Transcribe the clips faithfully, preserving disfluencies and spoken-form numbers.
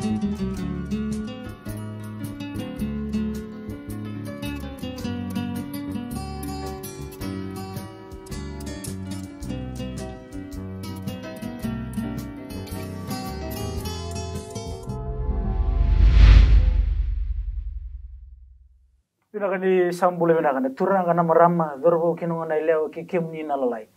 Vinaka ni sa bula vinaka na turaga na marama, cauravou kei na goneyalewa kei kemuni na lalai.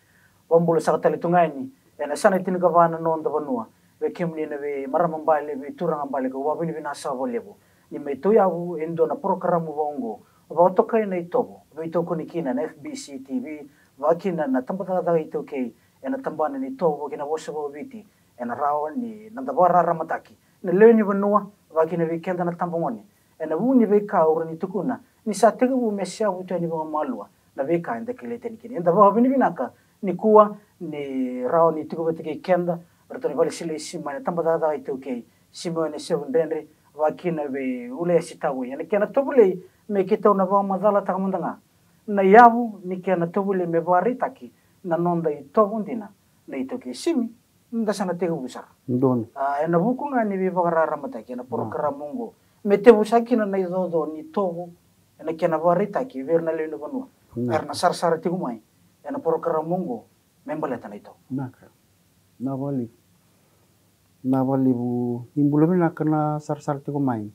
Vakabula saka tale tu ga yani ena yasana e tinikava na noda vanua. Vei kemuni na veimarama bale, veituraga bale, kau vakavinavinaka saka vakalevu ni mai tauyavu e dua na porokaramu vaka oqo, vakatokai na iTovo, veitokoni kina na F B C T V, vakakina na tabacakacaka iTaukei ena tabana ni tovo kei na vosa vakaviti, ena rawa ni noda vakararamataki na lewe ni vanua, vakakina vei keda na tabagone, ena vu ni veika au rawa ni tukuna ni sa tekivu me seavu tu yani vakamalua na veika eda kilai tani kina. Eda vakavinavinaka nikua ni rawa ni tiko vata kei keda ratou na vale silesi mai na tabacakacaka iTaukei, Simeone Sevudredre, vakakina vei Ulai Asitavoi, ena kena tovolei me keitou na vakamacalataka mada ga na yavu ni kena tovolei me vakaraitaki na noda itovo dina na iTaukei. Simi, da sa na tekivu sara. Donu. A, ena vuku ga ni veivakararamataki ena porokaramu oqo, me tevu saka kina na icoco ni tovo ena kena vakaraitaki vei ira na lewe ni vanua. Naka. Era na sarasara tiko mai ena porokaramu oqo me baleta na itovo. Naka. Na vakalevu. Na vakalevu. Ni bula vinaka na sarasara tiko mai.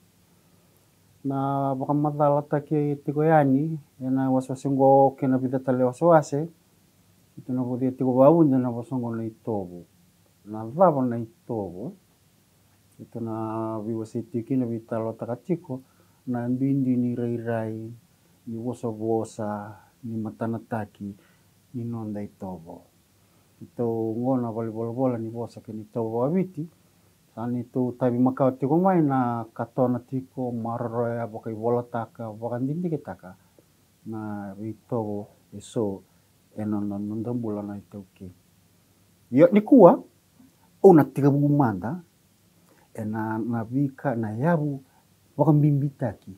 Na vakamacalataki tiko yani ena wasewase oqo kei na vica tale wasewase. Keitou na vocia tiko vakavuqa na vosa oqo na itovo. Na cava na itovo? Keitou na veiwasei tiko kina, veitalanoataka tiko na duidui ni rairai, ni vosavosa, ni matanataki ni noda itovo. Keitou oqo na valenivolavola ni vosa kei na itovo vakaviti. Sa neitou tavi makawa tiko mai na katona tiko, maroroya, vakaivolataka, vakadidiketaka na veitovo eso ena noda bula na iTaukei. Io, nikua au na tekivu mada ena, na veika, na yavu vakabibitaki.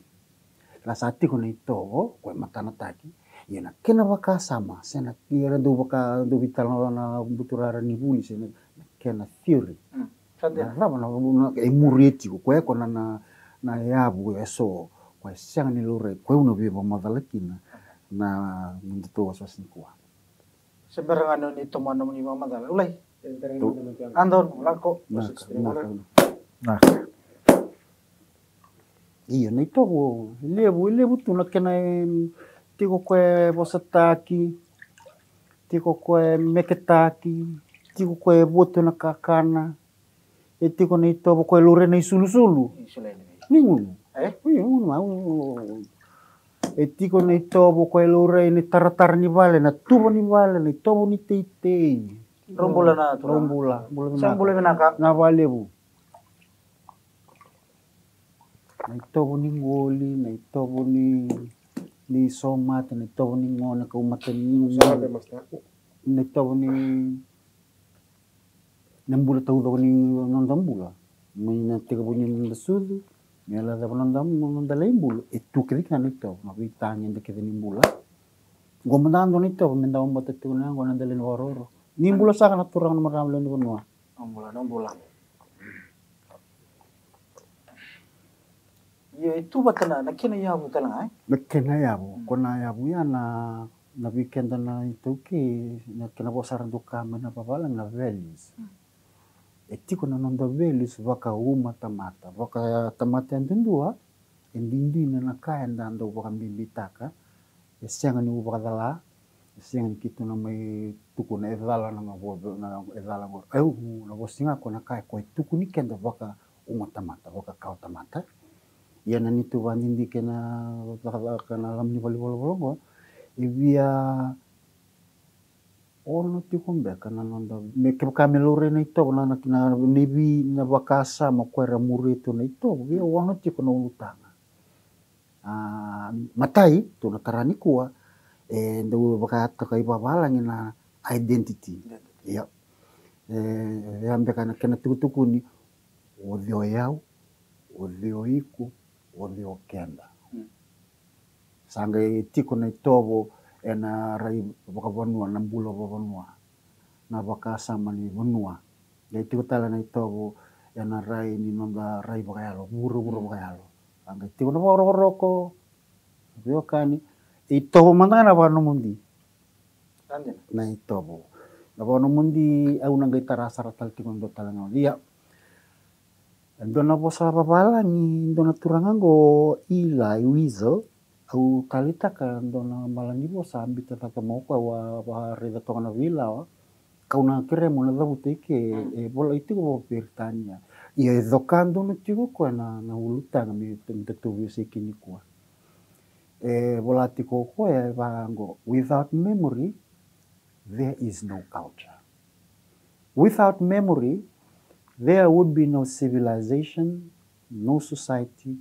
Na sa tiko na itovo, koya e matanataki, ia na kena vakasama, se na, ia na dau vaka, dau veitalanoa na buturara ni vuli, se na, na kena theory. Mm. Sa dina. Na cava na, na, e muria tiko, koya ko na, na, na yavu eso, koya e sega ni laurai, koya au na veivakamacala kina na, na nodatou wasewase nikua. Se bera ga ni o ni tomana nomuni vakamacala. Ulai. A donu, lako. Naka, naka. Naka. Io, na itovo, e levu, e levu tu na kena, em, tiko koya e vosataki, tiko koya e meketaki, tiko koya e votu na kakana. E tiko na itovo koya e laurai na isulusulu. Isululu. Ni gunu. E? Io, gunu, au. E tiko na itovo koya e laurai na itaratara ni vale, na tuva ni vale, na itovo ni teitei. Drau bula na turaga. Drau bula, bula vinaka. Sa bula vinaka. Na vakalevu. Na itovo ni qoli, na itovo ni, ni somate, na itovo ni gone, kau mata ni gone. Sa rave, master. Na itovo ni na bula taucoko ni noda bula. Mai na tekivu ni noda sucu, me yacova noda, noda lai bula, e tu kece kina na itovo, na veitagede kece ni bula. Qo mada dua na itovo me da vabauta tiko na yaqona, na dela ni vakaroro. Ni bula saka na turaga, na marama, lewe ni vanua. Na bula, na bula. Io, e tu vata na, na kena yavu tale ga, e? Na kena yavu. Mm. Ko na yavu ya na, na vei keda na iTaukei, na kena vosa era dau kaya mai na vavalagi na values. Mm. E tiko na noda values vakauma tamata, vakatamata yadudua, e duidui na ka eda dau vakabibitaka, e sega ni vakacala, e sega ni keitou na mai tukuna e cala na, na vo-, na, e cala qo. Au na vosa ga ko na ka e koya e tukuni keda vakauma tamata, vakawa tamata. Ia na neitou vakadidike na cakacaka na loma ni valenivolavola qo, e via ono tiko beka na noda, me kevaka me laurai na itovo na, na, na, na vei, na vakasama ko era muria tu na itovo, via ono tiko na ulutaga. A, matai, tou na tara nikua, e dau vakatokai vavalagi na identity. Identity. Ia. E, e a beka na kena tukutukuni, o cei o yau, o cei o iko, o cei o keda. Mm. Sa qai tiko na itovo ena rai vakavanua, na bula vakavanua, na vakasama ni vanua. Qai tiko tale na itovo ena rai ni noda rai vakayalo, vuravura vakayalo. A qai tiko na vakarokoroko, veiwekani, itovo mada ga na vakanomodi. Na itovo. Na vakanomodi, au na qai tara sara tale tiko na dua tale ga. Ia. E dua na vosa vavalagi, dua na turaga qo, Eli Wiesel, au taleitaka dua na bala ni vosa, a bita cake mai o koya, au a, au a raica toka na veilawa, kau na kerea mo na cavuta i ke, e volai tiko vakaperitania. Ia e coka donu tiko o koya na, na ulutaga me da, da tou veisei kina nikua. E vola tiko o koya, e vaqo: "Without memory, there is no culture. Without memory, there would be no civilization, no society,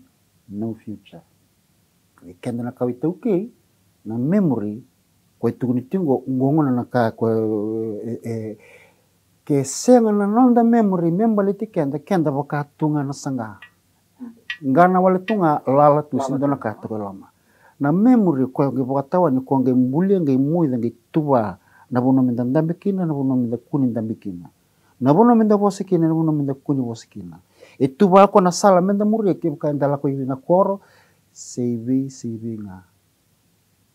no future." E keda na kawa iTaukei, na memory, koya e tukuni tiko qo, qo gona na ka koya, e, e, ke sega na noda memory me baleti keda, keda vaka tu ga na saqa. Qana wale tu ga, lala tu, se dua na ka toka e loma. Na memory koya qai vakatawa ni koya qai bulia, qai moica, qai tuva na vanua me da dabe kina, na vanua me da kua ni dabe kina, na vanua me da vosa kina, na vanua me da kua ni vosa kina. E tuva koya na sala me da muria, kevaka eda lako i na koro, se i vei, se i vei ga.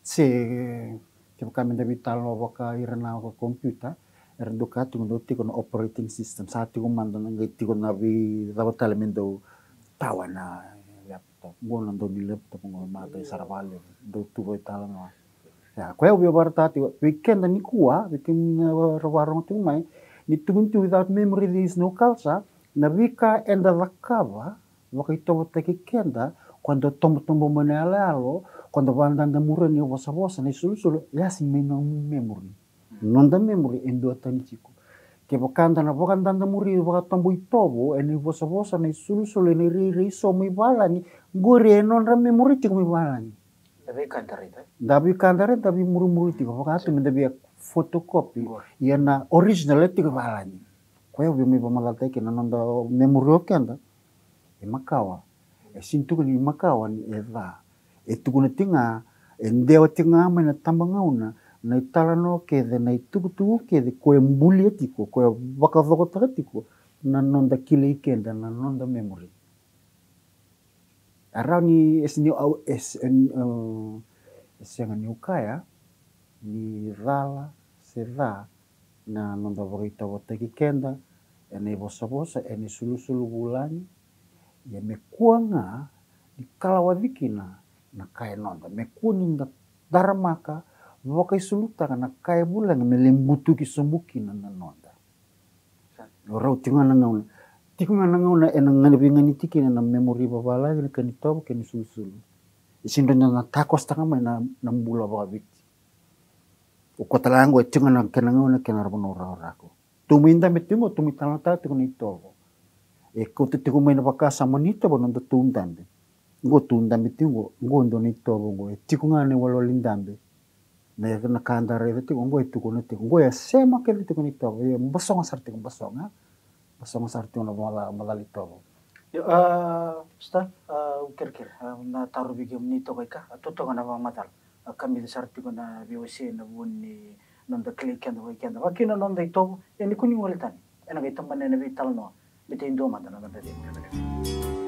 Se kevaka me da veitalanoa vaka ira na vaka computer, era dau kaya tiko, dau tiko na operating system, sa tiko mada na qai tiko na veicava tale me dau tawa na laptop. Qo na dau ni laptop qo, matai sara vakalevu, dau tu veitalanoa. Ia, koya au via vakaraitaka tiko vei keda nikua, vei keda na vakarogo tiko mai, ni tukuni tu, without memory there is no culture, na veika eda cakava vakaitovotaki keda, koya dau tobotobo mai na yaloyalo, koya dau vakadadamuria na ivosavosa, na isulusulu, e a sega mai na nomu memory. Noda memory e duatani tiko. Kevaka da na vakadadamuri, vakatobo itovo ena ivosavosa, na isulusulu, ena irairai eso mai valagi, qori e nodra memory tiko mai valagi. Da veika da raica, da veimurimuri tiko, vaka tu me da via photocopy, ia na original e tiko valagi. Koya au via mai vakamacalataki kina na noda memory o keda. E makawa. E sega ni tukuni ni makawa ni e ca. E tukuna tiko ga, e dewa tiko ga mai na tabagauna na italanoa kece, na itukutuku kece, koya e bulia tiko, koya e vakacokotaka tiko na noda kilai keda, na noda memory. E rawa ni, e sega ni au, e se-, e, e sega niu kaya ni cala se ca na noda vakaitovotaki keda ena ivosavosa, ena isulusulu vulagi. Ia me kua ga ni kalawaci kina na ka e noda, me kua ni da daramaka, vakaisulutaka na ka e vulagi me lai butuki sobu kina na noda. Rau tiko ga na gauna, tiko ga na gauna ena gani veiganiti kina na memory vavalagi, na kena itovo kei na isulusulu. E sega ni dua na takositaka mai na, na bula vakaviti. O koya tale ga qo e tiko ga na kena gauna, kena ra vanua rakorako. Tou mai dabe tiko qo, tou mai talanoataka tiko na itovo. E kauta tiko mai na vakasama ni itovo na noda tou dabe. Qo tou dabe tiko qo, qo dua na itovo qo. E tiko ga na iwalewale ni dabe. Na, na ka da raica tiko qo e tukuna tiko. Qo e sema kece tiko na itovo. E basoga sara tiko, basoga. Basoga sara tiko na vakamaca-, macala itovo. Io, a, Stan, a, au kerekere, a, na tarovi kemuni toka i ka, a, totoka na vakamacala. A, kamica sara tiko na veiwasei ena vuku ni noda kilai keda vakai keda, vaka kina na noda itovo. Ia ni kua ni gole tani, ena qai tabana na veitalanoa. Baleta e dua mada na noda veitalanoa.